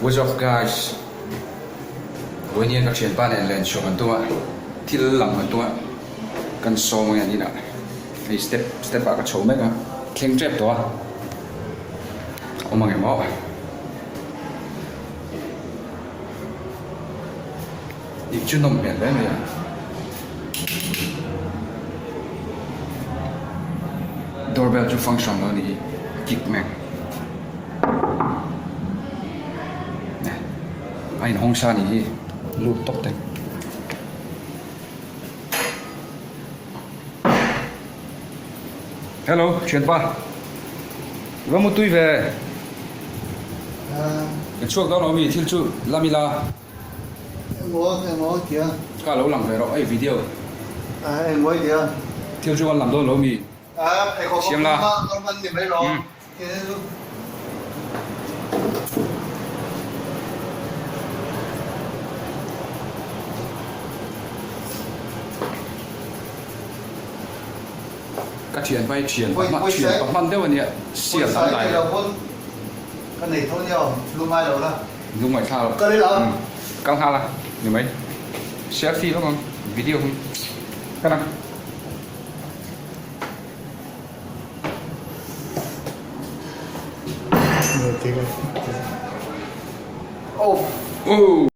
What's up guys Vawiin hian ka thianpa nen len chhuah kan tum a thil lam kan tum a kan sawm ange an inah hei step step ah ka chho mek a thleng tep tawh a awm ange maw. In chu nawm hmel hle mai a. Doorbell chu function lo a ni hi a kik mek. A inhawng sa a ni hi lut tawp teh. Hello thianpa i va mutui ve. Ka chhuak dawn lo mi thil chu lam ila. Engaw engaw tia. Ka lo lang ve rawh ei video. A engaw tia. Thil chu an lang dawn lo mi. A pheikhawk Siam la. Normal ni mai lo. Ka thian pai thian pa hman thian pa hman deuh ania sial an lai. Ka nei tho nia lungai lo la. Lungngaih thla lo. Kal ila. Kal nghal a ni mai. Selfie hlawm ang video hmang ka nang. Oh. Oh.